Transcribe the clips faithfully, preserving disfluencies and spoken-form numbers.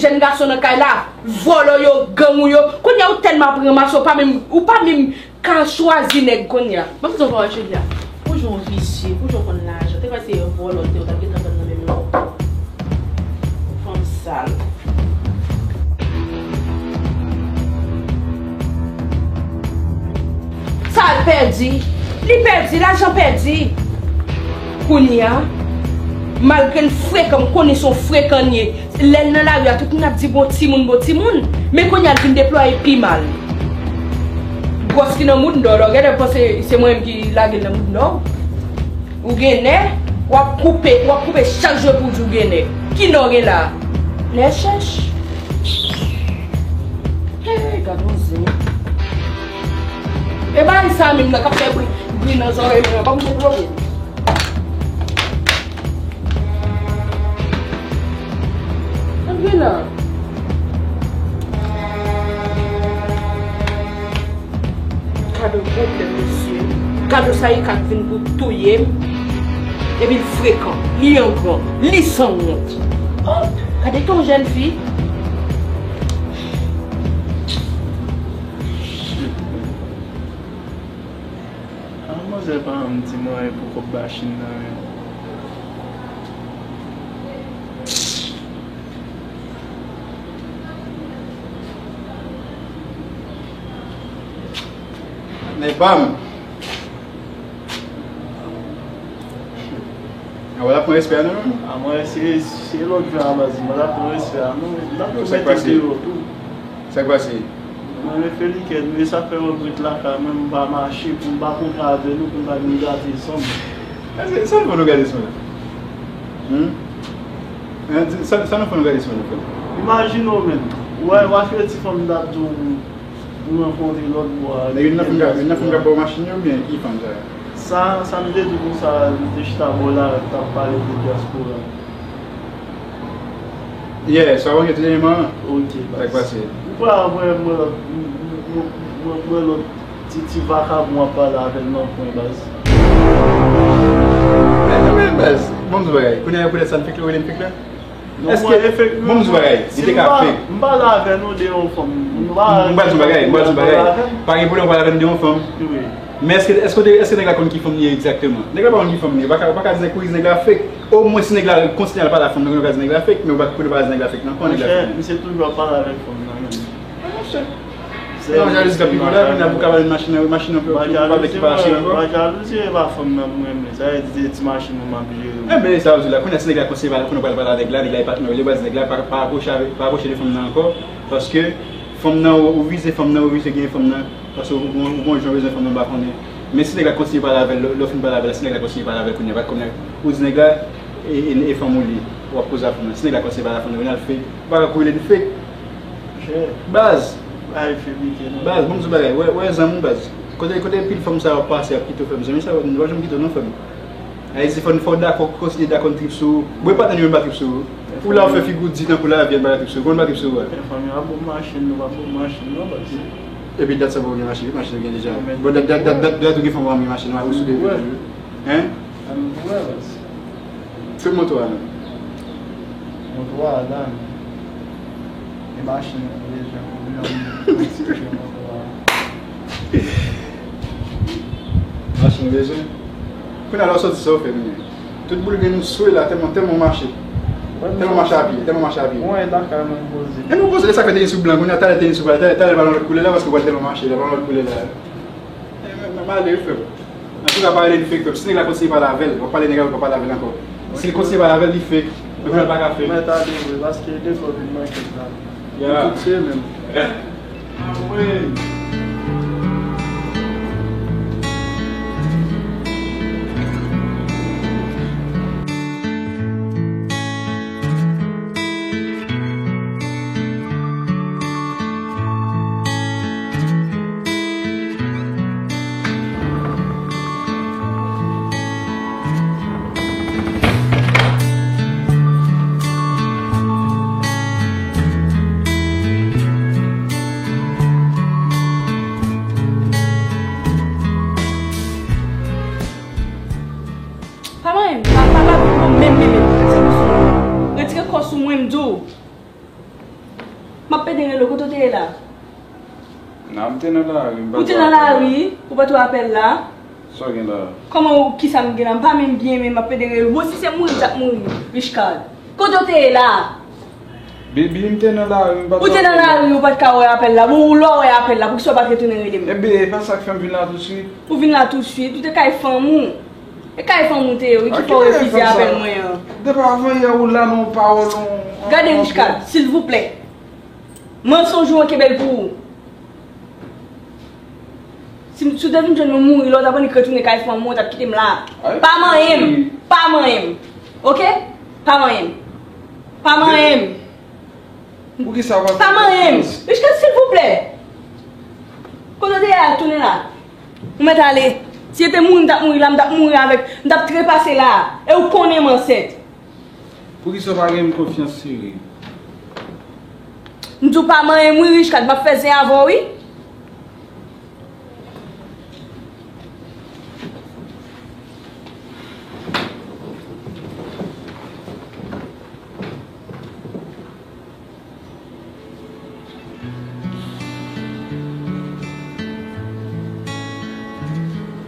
Jèn gason nan kay la, vòlò yo, gang ou yo. Kounye a ou tèlman ap ranmase, ou pa menm, ou pa menm ka chwazi nèg kounye a. Ban m di w yon bagay, Julia. Pou jan w visye, pou jan w konn lajan, te kwè se vòlò te, ou t ap gentan pran nan men m lontan. Fanm sal. Sa l pèdi, li pèdi, lajan pèdi. Kounye a, malgre l frekan, m konnen se yon frekan l ye. Lè l nan lari a, tout moun ap di bon timoun, bon timoun. Men kounye a, l vin deplwaye pi mal. Gwòs ki nan moudon w la, w genlè panse se mwen menm ki lage l nan moudon w. Ou gen nè, w ap koupe, w ap koupe chak jou epi w di w gen nè. Ki nè w gen la? Nè chèch. Hey, gad yon zen. E bagay sa menm nan k ap fè bri, bri nan zòrèy mwen an, ban m kontwole. Antre la. Gad yon pwoblèm, mesye. Gad yon sa Ika k vin pou touye m. Epi l frekan, li angran, li sanwont. Oh, gade ton jèn fi. An manzè pa janm di m anyen pou kòb machin nan menm. Nèg pa m. A, w ap pran respè a non. A, mwen se, se lòt jan a baz, mwen ap pran respè a non. L ap tou mete deyò tou. Sa k pase? Mwen men Felikè, nou e sa fè yon brit lakay mwen, m pa mache, pou m pa kontre avè nou, pou m pa vin gate san m. Sa, sa nou fè nou gate san la? Hmm? Sa, sa nou fè nou gate san nou fè? Imajine w menm. Ou wè, w ap fè ti fanm dat di w, nou rankontre lòt bò a. Men youn nan fanm, youn nan fanm k ap ba w machin yo oubyen ki fanm sa? Sa, sa m te di konsa, li te chita bò la, t ap pale de dyaspora. Yeah, sa w gen tout eleman an? Ok, baz. Sa k pase? Ou pa wè mwen lòt, mwen, mwen, mwen, mwen lòt ti, ti vakabon ap pale avè l nan kwen, baz. Men, men, baz, bon, m di w bagay. Kounye a, poutèt sa n fek la, w rele n fek la? Non, èske, mwen, efektivman, bon, m di w bagay, li te ka fek. M pale avè nou de yon fanm. M pral di w bagay, m pral di w bagay. Pa gen pwoblèm, w pale avè m de yon fanm. Wi. Men èske, èske w te, èske nèg la konn ki fanm li ye egzakteman? Nèg la pa konn ki fanm li ye. Ou pa ka, ou pa ka di nèg, pou di nèg la fake. Omwen si nèg la kontinye al pale ak fanm nan, ou ka di nèg la fake, men ou pa, ou pa ka di nèg la fake nan kò nèg la fake. Monchè, misye toujou ap pale avèk fanm nan menm. Monchè. Non, jalouzi k ap pi gwo la, kounye a pou w ka pale de machin nan, machin nan, pou, pou, pou pa vle ki pa achte ankò. Pa jalouzi, e pa fanm nan mwen renmen. Sa vle di se ti machin mwen m ap jere. Enben, sa w di la, kounye a si nèg la kontinye pale, kounye a w pral pale avèk la, nèg la e patnè w li, ou pa di nèg la pa, pa apwoche avèk, pa apwoche de fanm nan ankò, paske fanm nan, ou, ou vize fanm nan, ou vize gen fanm nan. Paske ou, ou, ou gon jan w bezwen fanm nan, m pa konnen. Men si nèg la kontinye pale avè l, lè, lè w fin pale avè l, si nèg la kontinye pale avè l kounye a, pa konnen, ou di nèg la, e, e, e fanm ou li, w ap koze a fanm nan. Si nèg la kontinye pale a fanm nan, kounye a l fake, ou pa ka kouri li fake. Baz. Baz, bon, m di w bagay, wè, wè zanmi w, baz. Kote, kote pil fanm sa yo ap pase, ap kite w, frè m, zanmi sa yo, nou pa janm kite w non, frè m. Ayiti, fò n, fò w dakò, kontinye dakò n trip sou ou. Bon, e patnè nou yo n pa trip sou ou. Ou la w fè figi w di tankou lavi a n pa ka trip sou ou. Bon, n pa trip sou ou a. Men fanm yo ap bon machin, nou pa bon machin non, baz. Epi dat sa pa w gen machin, machin ou gen deja. Bon, dat, dat, dat, dat, dat ou gen fanm w ap gen machin, w ap sou de. Hein? An nou wè, baz. Fè moto a non. Moto a la, men. E machin nan bezwen pou li, an nou kontinye moto a. Machin bezwen. Kounye a la w sòti sa w fè kounye a. Tout boul grenn ou swe la tèlman, tèlman w mache. Tèlman w mache a pye, tèlman w mache a pye. Mwen lakay mwen poze. E nou poze, e sa k fè te gen sou blan, kounye a talè te gen sou blan, talè, talè pa nan lòt koulè la, paske w wè l tèlman mache, l pa nan lòt koulè la. E, men, men, m ale wi frè m. Antouka, pa rele n fake frè m. Si nèg la kontinye pale avè l, w ap pale nèg la, w ap pale avè l ankò. Si l kontinye pale avè l, li fake. Men kounye a l pa ka fake. Mwen ta devwe, paske de fwa vin manke la. Ya. Tout se menm. Anmwey. Pa manyen m, pa, pa, pa, pa, menm, menm, menm. Retire kò sou mwen, m di w. M ap pede rele w, kote w te ye la? Nan, m te nan lari, m pa t wè apèl la. Ou te nan lari, ou pa t wè apèl la? Sa w gen la? Kòman ou, kisa m gen la? M pa menm byen, men m ap pede rele w. Bon, si se mouri, m t ap mouri, Richcard. Kote w te ye la? Baby, m te nan lari, m pa t wè apèl la. Ou te nan lari, ou pa t ka wè apèl la. Bon, ou lè w wè apèl la, poukisa w pa t retounen rele m? Ebyen, e pa sa k fè m vin la tousuit. Ou vin la tousuit, ou te kay fanm ou. E kay fanm ou te ye, wi, ki fè w refize apèl mwen an. Depi avan yè ou la nan yon pawòl, yon... Gade, Richcard, silvouplè. Mansonj ou an kenbe l pou ou. Si, si w te vin jwenn mwen mouri la, w t ap annik retounen kay fanm ou, w t ap kite m la. Pa manyen m. Pa manyen m. Oke? Pa manyen m. Pa manyen m. Poukisa w pa... Pa manyen m. Richcard, silvouplè. Kote w te ye a, tounen la. Ou mèt ale. Si se te mouri, m t ap mouri la, m t ap mouri avèk, m t ap trepase la. E ou konnen m ansent. Poukisa w pa gen m konfyans, cheri? M di w pa manyen m wi, Richcard, m ap fè zen avè w wi.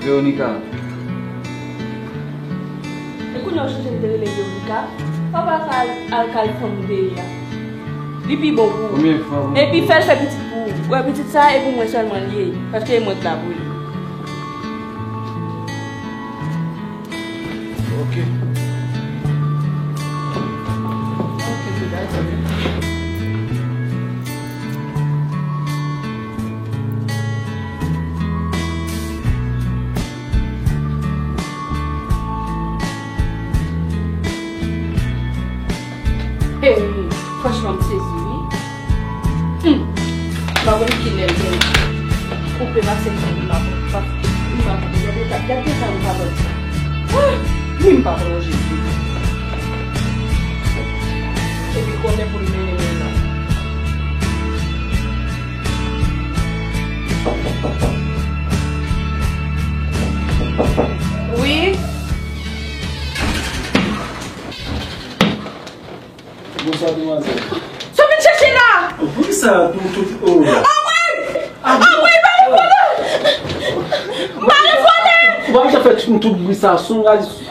Veronica. E kounye a w chonje m te rele Veronica? Papa sa al, al kay fanm ou te ye a. Li pi bon pou ou. Konbyen fwa pou... Epi fè l fè pitit pou ou. Ou wè pitit sa, e pou mwen sèlman l ye. Paske e mwen k la pou li. Ok. Ok, se dakò. Hey, franchman, m sezi, wi. Hmm. M pa konn kilè l gen koupe pase m, m pa konn, m pa, m pa konn. Gade, gade, gade sa m pa konn. Ah! Wi, m pa konn, Jezi. Epi konnen pou l mennen men nan. Wi. Bonswa, demwazèl. Sa w vin chèche la? Poukisa tout, tout, oh. Anmwey! Anmwey, pa vin vòlè! Pa vin vòlè! Ou pa bezwen fè tout, tout bri sa, songazi,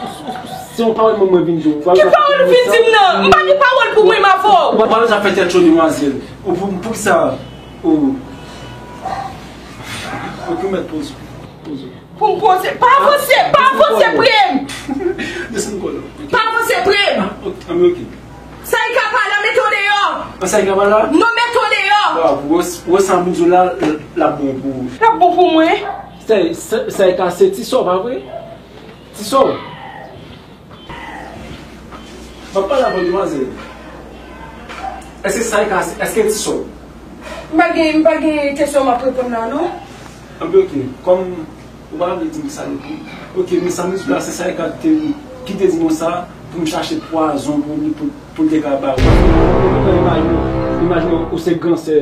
se yon pawòl mwen, mwen vin di w. Ki pawòl ou vin di m nan? M pa gen pawòl pou mwen, m avè w. Ou pa, pa bezwen fè tèt cho, demwazèl. Ou pou, poukisa? Oh. Ok, mèt poze. Poze. Pou m poze. Pa avanse, pa avanse pre m. Desann kò w. Pa avanse pre m. Ah, ok, ah, men ok. Saïka pa la, mete w deyò. Ah, Saïka pa la? Non, mete w deyò. Waw, wè, wè sa m di w la, l ap bon pou ou. L ap bon pou mwen. Sa, sa, Saïka se Ti Sò, pa vre? Ti Sò. M ap pale avè w, demwazèl. Èske Saïka, èske Ti Sò? M pa gen, m pa gen kesyon m ap reponn la, non. Anben, ok. Kòm ou pa vle di m sa non plis. Ok, men sa m di w la, se Saïka ki te, ki te di mwen sa, pou m chache pwazon pou li, pou, pou l te ka ba ou. Imajine, imajine ou se gran sè,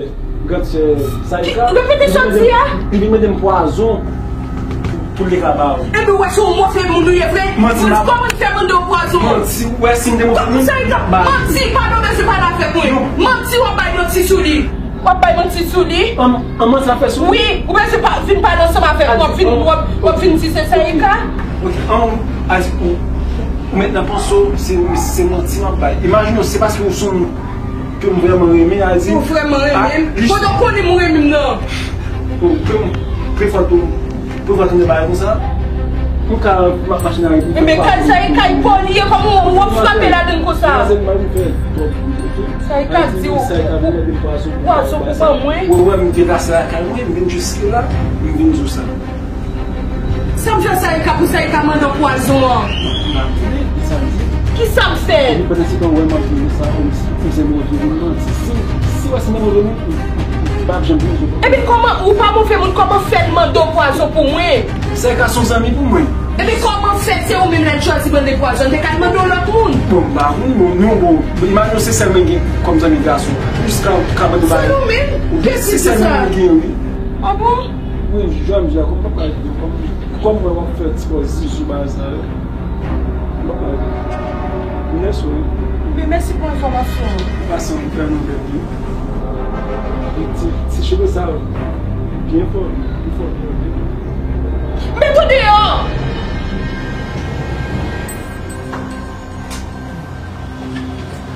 gran sè Saïka. Repete sa w di a. Li vin mande m pwazon pou, pou l te ka ba ou. Ebyen, w wè se yon move moun ou ye vre. Manti. Kòman l fè mande w pwazon? Manti, ou wè si m te move moun. Saïka, manti, pa nan bezwen pale avèk mwen. Manti w ap bay manti sou li. W ap bay manti sou li. An, an manti ap fè sou li? Wi, ou bezwen pa, vin pale ansanm avèk mwen, w ap vin, w ap, w ap vin di se Saïka. Ok, an, a di ou, ou mentnan panse w, se, se manti m ap bay. Imajine w, se paske ou se yon moun ke m vrèman renmen, a di. Ou vrèman renmen m? Pandan w konnen m renmen m nan. Bon, ke m, ke fwa tou, ke fwa tou de bagay konsa? Ou ka ma-, mache nan redi. Enben, kay sa e kay pa w li ye, kòman w, w ap frape ladann konsa? Sa e ka di w, pwazon pou ban mwen. Ou wè, m deplase lakay mwen, m vin jiske la, m vin di w sa. Sa m fè sa e ka pou sa e ka mande w pwazon an? Kisa m fè? Pandan se tan, ou wè m ap di w sa, ou se move moun nan. Si, si w wè se move moun, m p ap janm vin. Epi kòman, ou pa move moun, kòman fè l mande w pwazon pou mwen? Sa e ka se yon zanmi pou mwen. Epi kòman fè se ou menm lè l chwazi mande pwazon, l te ka mande yon lòt moun? Bon, m pa konn, non, non, bon, imajine w se sèl mwen gen kòm zanmi gason. Jiska w ka mande bagay. Se nou menm? Wi, se sèl mwen gen, wi. A bon? Wi, jwè m jwè, kòm papa, kòm, kòm mwen w ap fè ti pòz zizou bagay sa yo. M pa pale. M lèse w, wi. Men mèsi pou enfòmasyon an. Pase yon vrèman bèl jou. Ti, ti cheve sa yo byen fò, li fò byen, byen. Met ou deyò!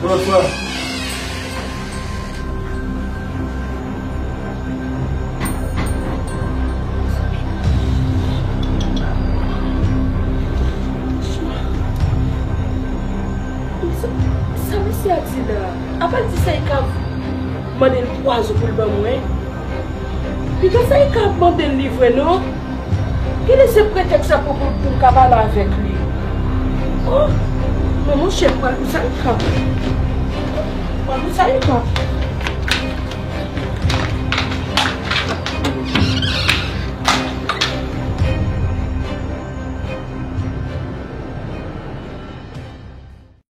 Bonswa. Sa, sa misye a di la? Apa l di sa, li ka mande l pwazon pou l ban mwen? Piga sa li ka ap mande l li vre non. Gade se pretèks sa pou, pou, pou m ka pale avèk li. Oh, men monchè, pral pou sa li ka. Pral pou sa li ka.